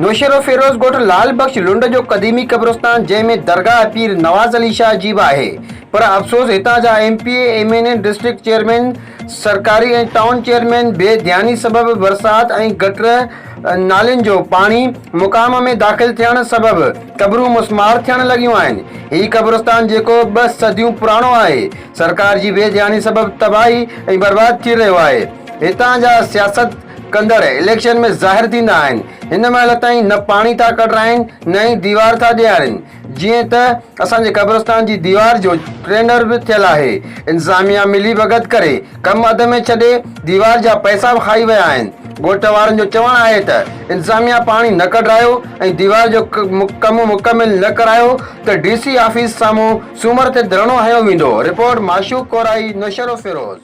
نوشهروفيروز ڳوٺ لال بخش لنڊ جو قديمي قبرستان جنهن ۾ درگاهه پير نواز علي شاهه جي به آهي پر افسوس هتان جا M P A, M N A, district chairman, سرڪاري ۽ ٽائون چيئرمين بي ڌياني سبب برسات ۽ گٽر نالين جو پاڻي مقام ۾ داخل ٿيڻ سبب قبرون مسمار ٿيڻ لڳيون آهن. هي قبرستان جيڪو ٻه صديون پراڻو آهي سرڪار جي بي ڌياني سبب تباهي ۽ برباد ٿي رهيو آهي. هتان جا سياست ڪندڙ اليڪشن ۾ ظاهر ٿيندا آهن هن مهل تائين نه پاڻي ٿا ڪڍرائين نه ئي ديوار ٿا ڏيارين جيئن ته اسان جي قبرستان جي ديوار جو ٽينڊر به ٿيل آهي انتظاميا ملي ڀڳت ڪري ڪم اڌ ۾ ڇڏي ديوار جا پئسا به کائي ويا آهن ڳوٺ وارن جو چوڻ آهي ته انتظاميا پاڻي نه ڪڍرايو ۽ ديوار جو ڪم مڪمل نه ڪرايو ته ڊي سي آفيس سامهون سومر تي ڌرڻو هنيو ويندو رپورٽ معشوق ڪورائي نوشهروفيروز.